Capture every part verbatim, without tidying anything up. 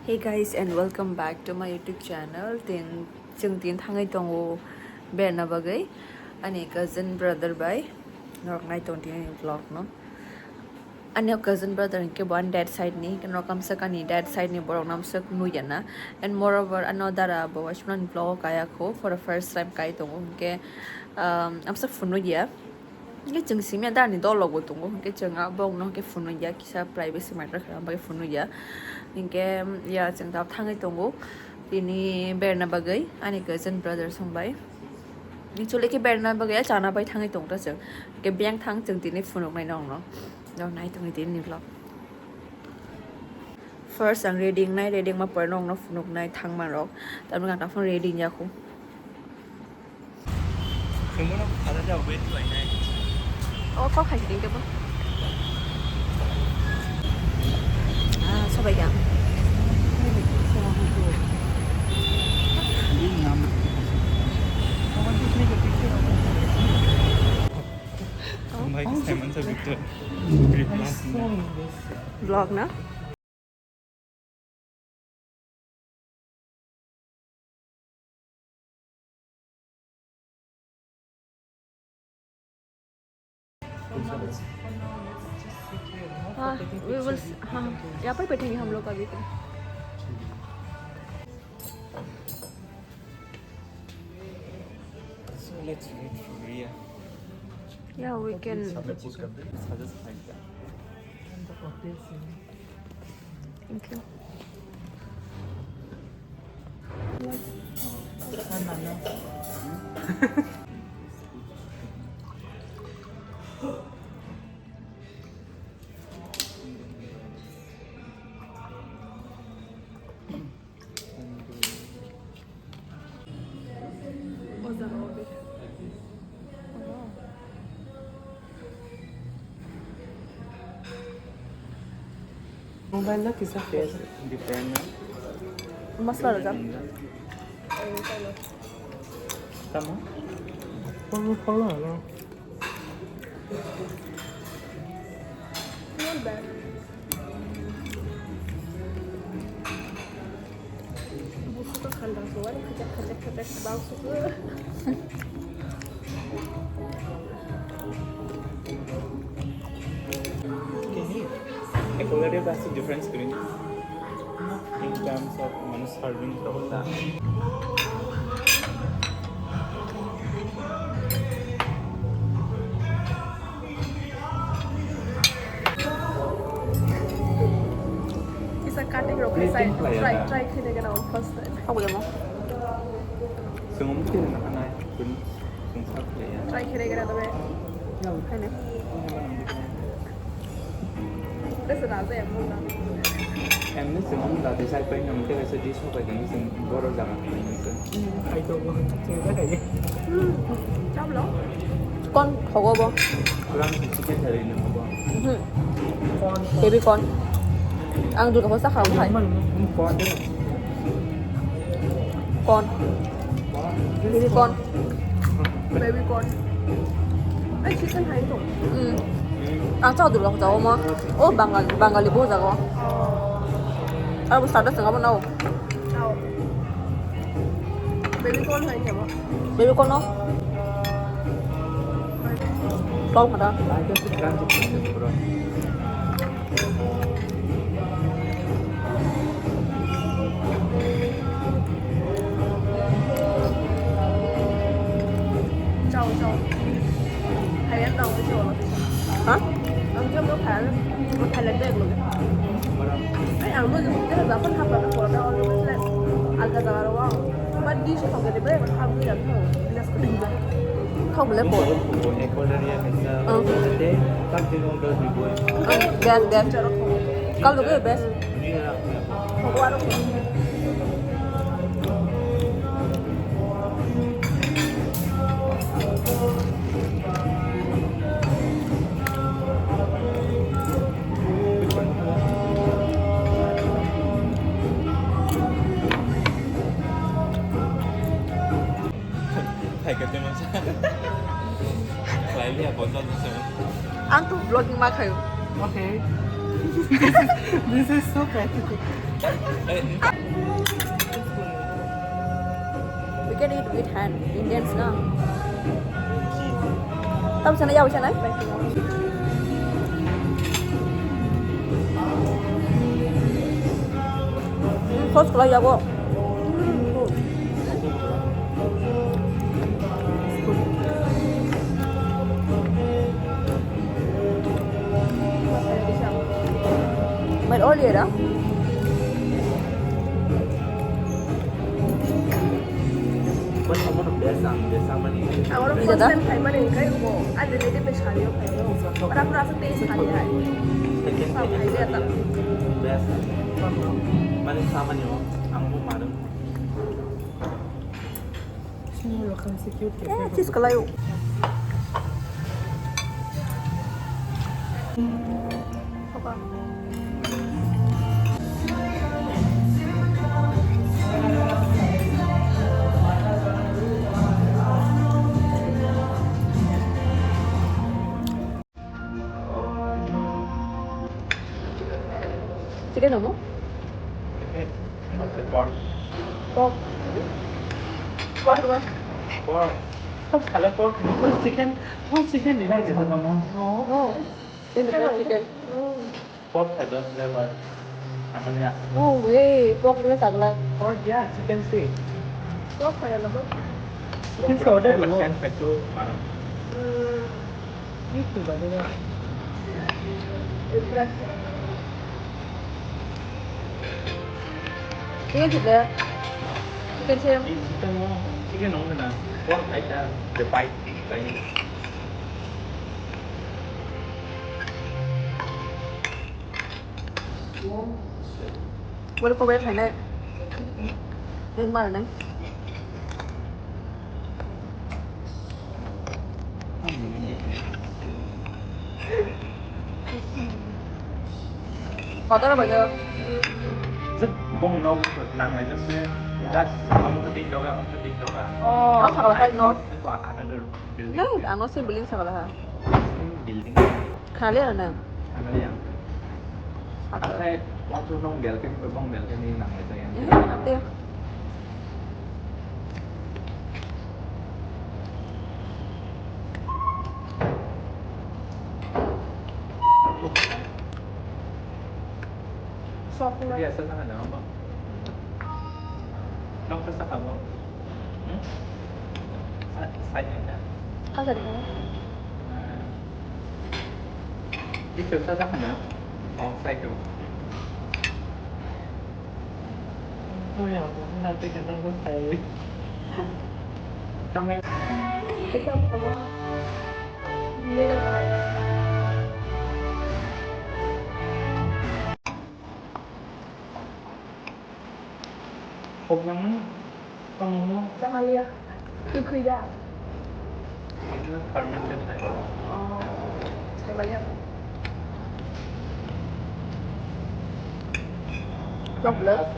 Hey guys, and welcome back to my YouTube channel. Tin, chwng tin thangwi tongo berna bagwi ani cousin brother bai. Norok nai tong tini vlog no. Ani cousin brother hinkhe bo ani dad side ni, norok kamsa kani dad side ni borok namsok nuya na. And moreover, ano dara bo waismani vlog o kaya kho, for the first time kai tongo hinkhe, um, amsa phunukya. Hinkhe chwng simi ya dani dol rok bo tongo, hinkhe chwng a bok no hinkhe phunukya, kisa privacy matter khe bagwi phunukya. Hinkhe ya chwng tabuk thangwi tongo tini berna bagwi ani cousin brother song bai. Actually khe berna bagwi ya chana bai thangwi tongta chwng. Hinkhe biyang thang chwng tini phunuknai nokno. Nai tongwi tini ni vlog. First ang ready wngnai, ready wngma pore nokno phunuknai thangma rok. Tamni ang taphano ready wngya kho. Tongmano ada jao, wait khlainai. O kok hai ding kebo. Ah, sobai ya. Bhai, Simon sa Victor. Vlog na? हाँ, we will s-, हाँ, यहाँ पर बैठेंगे हम लोग अभी तो। So let's wait for Ria. Yeah, we can. Suggest like that. Thank you. Mobile na kisa. Taste different na? Masala rwjak. Tamo? Follow, follow, no? Not bad. Busu to khandang suwani khajak khajak khajak bang suku. Equality, that's the difference between in terms of, mane, serving rok ta. Kisa cutting rok khai sai, plating try, try khaina gana first time. Khabu demo. Sungum kiri na kanai, kun, kun sa player. Try khaina gana dobe. Khaina. Emni chwng wng da, tei sai pai nang tei kaisa dish hobai tong chwng borok jaga khainai se. Ai to bo chwng ta khaye. Chaplo. Kon thogo bo. Kurang se chicken thari nang bo. Mhm. Baby corn. Ang Durga Puja kha khai. Corn. Baby corn. Baby corn. Ai, chicken hai to. Hmm. Ang chao dulok jao ma. Oh, Bangal, Bangali bo jago. Oh. Aro bo starter sengabo nao. Chao. Baby corn hai khe bo. Baby corn no? Kau kata. Chao, chao. Thailand tang wngwi se wala. Ha? Ang jemno Thailand, Thailand dek loge. Ai, ang bo jemno Japan hapla na pora na, always like alga jaga ro wa. But di se thok de bre, hap ni ya thok. Thok bole po. Ecuador ya kaisa. Oh. Ate, tak di nong dal di boy. Oh, best, best. Kal do best. Ang tu vlogging ma khayo. Okay. This is, this is so pathetic. We can eat with hand, Indians na. Tamo sana yau sana. First kalau yago. But earlier, ah? Ang oro first time khaimani hwnkhe bo ani relative bai salio khaio. Ora pura aswk tei sali hai. Ang khailiya ta. Mane samani o ang bo madam. Eh, cheese kalaio. Chicken amo? Pork. Pork. Pork. Pork. Pork. Chicken. Pork chicken. No. Chicken. Pork flavor. Amanya. No way, pork ni sagla. Pork, yeah, chicken steak. Pork kaya labo. Chicken steak order dulu. Chicken steak tu. Hmm. Itu baru. Chicken steak. Chicken steak. Chicken nong na. Pork aja. The bite. Wala ko bai khainai. Nang ma nang. Kotor bai. Bong no nang lai jase. Das, ang to tik doga, ang to tik doga. Oh, ang sakala hai no. Nang ano se building sakala ha. Building. Khale ano. Khale ya. Akai waktu nong belke, bong belke ni nang lai saya. Eh, ate. Sok na. Biasa sana na apa? Nong sa kamo. Hmm? Sa, sa na. Asa di. Ito sa sa na. Oh, sa ito. Hopnangni tongmungno. Chamalia. Kwkhwi da. Fermented hai. Oh. Chamalia. Chocolate.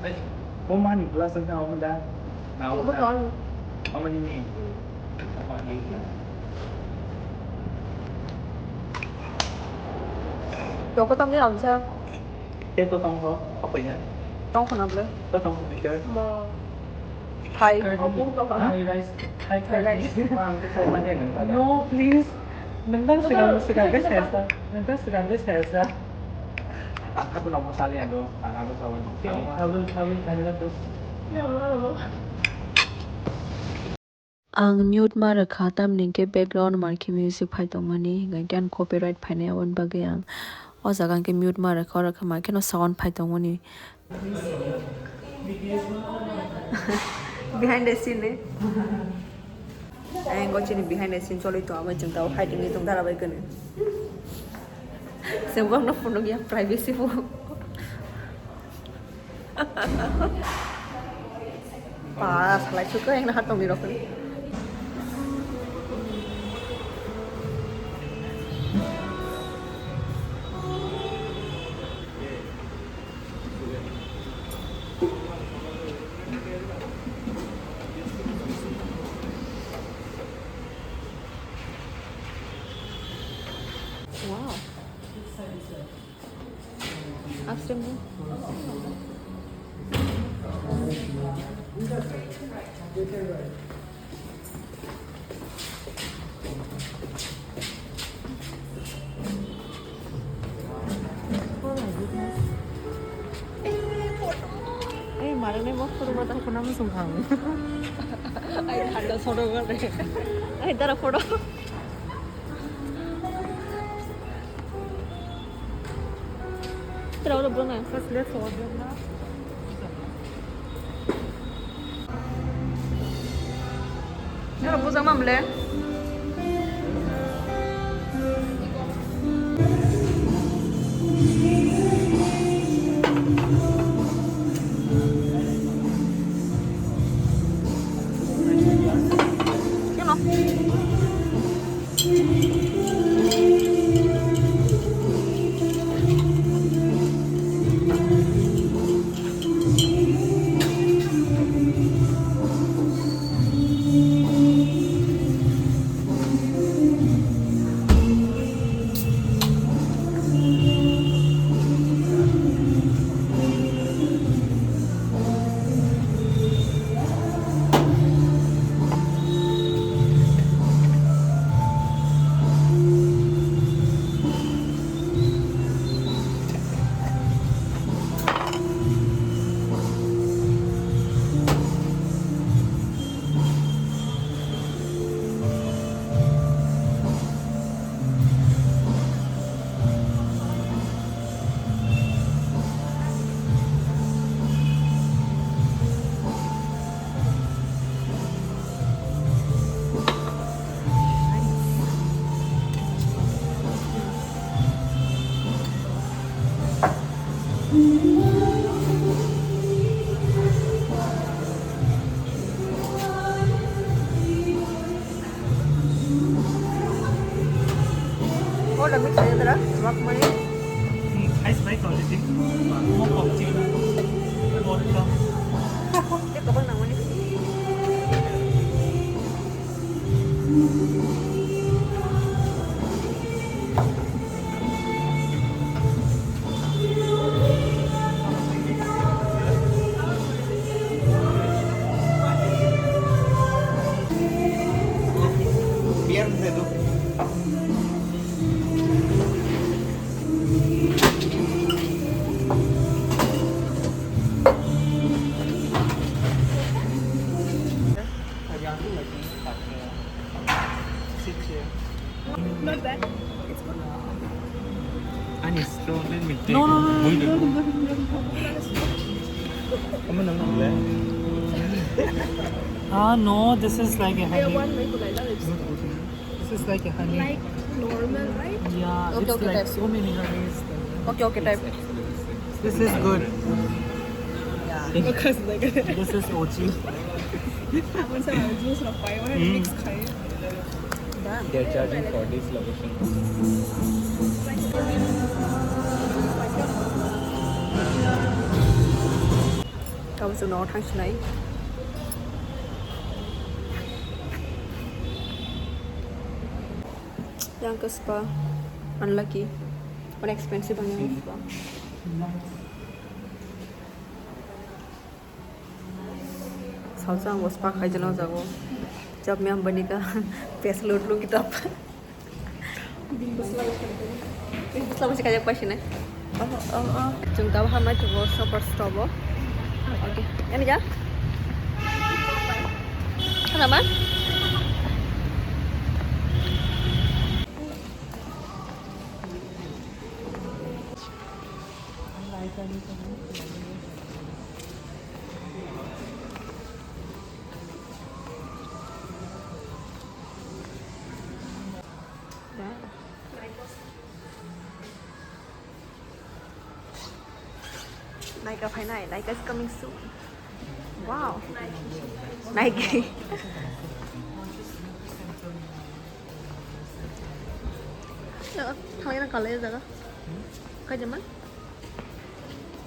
Hey, bo mani glass ang tao da. Nao da. Omo ni ni. Toko tong ni amsa. Te to tong ho, apa ya? Tong ho na ble. To tong ho biker. Mo. Thai. Thai rice. Thai rice. No, please. Nang dang segang segang ke sesa. Nang dang segang ke sesa. Aku nang masali ado, aku sawan. Aku, aku, aku, aku. Ang mute ma rwkha, tamni hwnkhe background markhe music phai tongmani, hwnkhe ani copyright phainai, aboni bagwi ang o jaga hwnkhe mute ma rwkha, oro khe markheno sound phai tongmani. Behind the scene ni. Ang o chini behind the scene choli tongo, chwng tabuk hai tongwi tong dara bai kwnwi. Chwng bokno phunukya privacy bo. Ba, salai sukha, ang naha tongwi rokni. Wow. Eh, mana nih mau ke rumah tak pernah musuh kami. Ay, ada soro kan. Ay, dara photo. Tira ulo bro na. First let's order na. Nara bujang mam le. Kemo. Order mix aja tara, swak mani. Hmm, ice by quality. Mo pop chicken. Mo pop. Dia kapan namanya? Viernes de Not bad. It's good. Ani strawberry milk. No, no, no, no, no, no, no, no. Kamu nang nang le? Ah, no, this is like a honey. This is like a honey. Like normal, right? Yeah, okay, it's okay, like type. So many honeys. Okay, okay, type. This is good. Yeah. Because like this is O G. Ako sa juice na payo, mix kayo. They're charging for this location. Kamu sa no thang sinai. Yang ke spa, unlucky, one expensive ang yang spa. Salsa ang spa khai jano jago. Jab me ambani ka pes load lo kitab. Selamat sekali apa sih nih? Oh, oh, oh. Jeng kau hamai coba super stop. Oke, ini ya. Kenapa? Nykaa phainai, Nykaa is coming soon. Wow. Nike. Thanglai na college jaga. Kaijaman?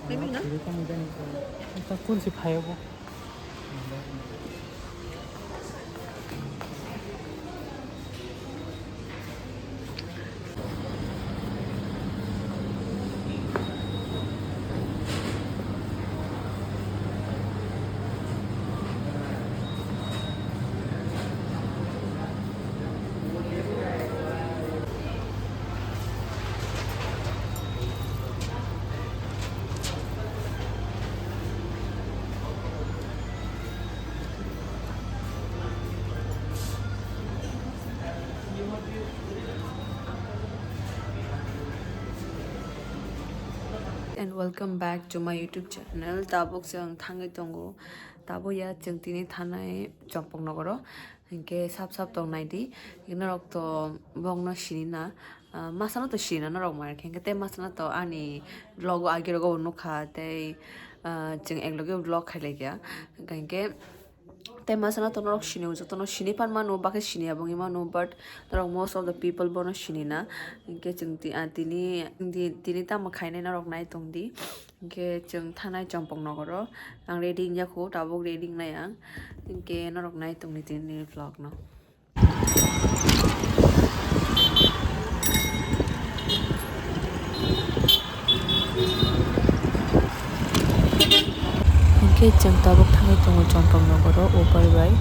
Maybe na? Ita kun si phaibo. And welcome back to my YouTube channel. Tabuk chwng thangwi tongo. Tabuk ya chwng tini thanai Champaknogoro. Hinkhe sap sap tong nai di. Norok to bongno sini na. Ah, masano to sini na norok mai khe. Hinkhe tei masano to ani vlog o agi rogo nukha tei, ah, chwng ekloge vlog khai laikya. Hinkhe tei masano to norok sini o, jotono sini pan mano, bakhe sini ya bangwi mano, but norok most of the people bono sini na. Hinkhe chwng ti-, ah, tini, di-, tini tamo khainai norok nai tong di. Hinkhe chwng thanai Champaknogoro. Ang ready wngya kho, tabuk ready wngnai ang. Hinkhe norok nai tong di tini vlog no. Hinkhe chwng tabuk thangwi tongo Champaknogoro Uber bai.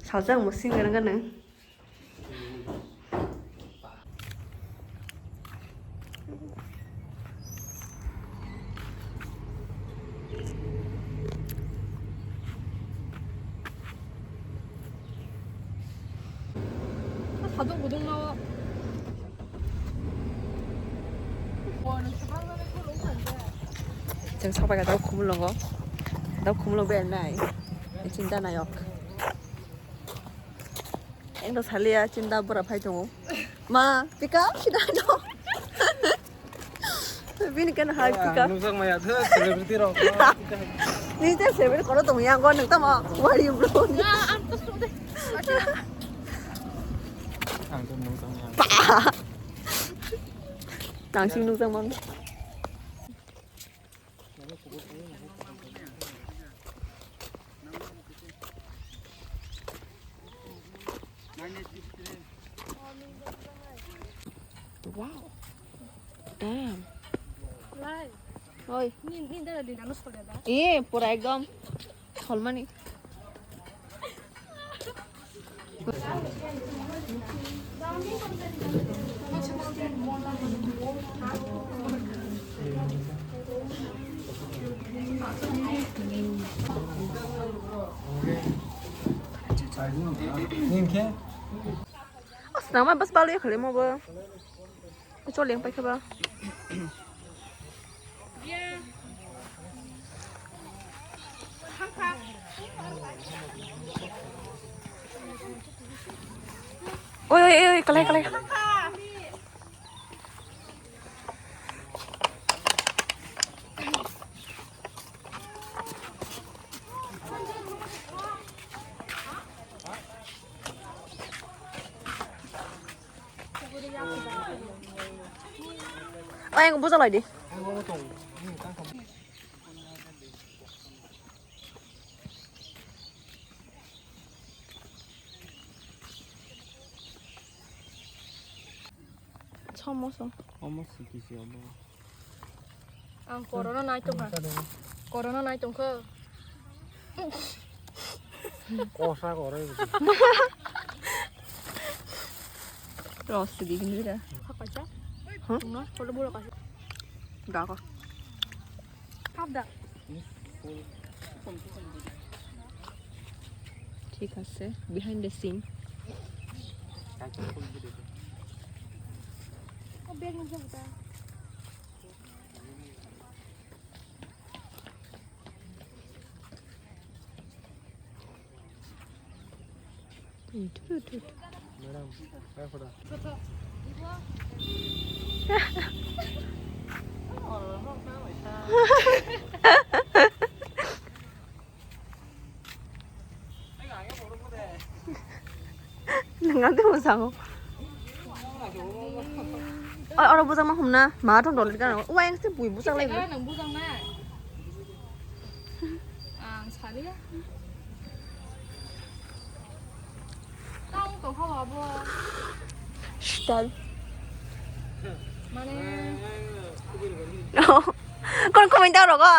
Sajak mo singer wngkha nwng. Sajak budung no. Chwng sok bai kha dauk khumulwngo. Dauk khumulwng bernai. Chinta nayok. Eng do salia chinta bora phai tongo. Ma, pick up sida do. Bini kan hai pick up. Nukjak maya khe celebrity rok. Ni te celebrity kono tong yang go nang tamo. Wari bro. Ang to nukjak maya. Tang sing nukjak mang. Wow. Damn. Oi. Ni, ni dara din anu soda da. Eh, pura ekdom. Tholmani. Ningkhe? Os nangma bas balwi khale mo bo. Chol yang paikha ba. Oi, oi, oi, kalai, kalai. Ayang bujalai di. Somoso. Omo sikisi omo. Ang corona nai tongkha. Corona nai tongkha. Kosa gore. Ros di gini da. Hakacha? Huh? Tungna, kalau bola kasih. Dago. Hap da. ঠিক আছে, behind the scene. Madam, hai photo. Nang ang temo sango. Oi, oro bujang ma humna, ma thong dol kan. Wa yang se bui bujang lai. Nang bujang na. Ang saliya. Tang to hawa bo. Shh, dal. Mane. Kon comment ta rogo.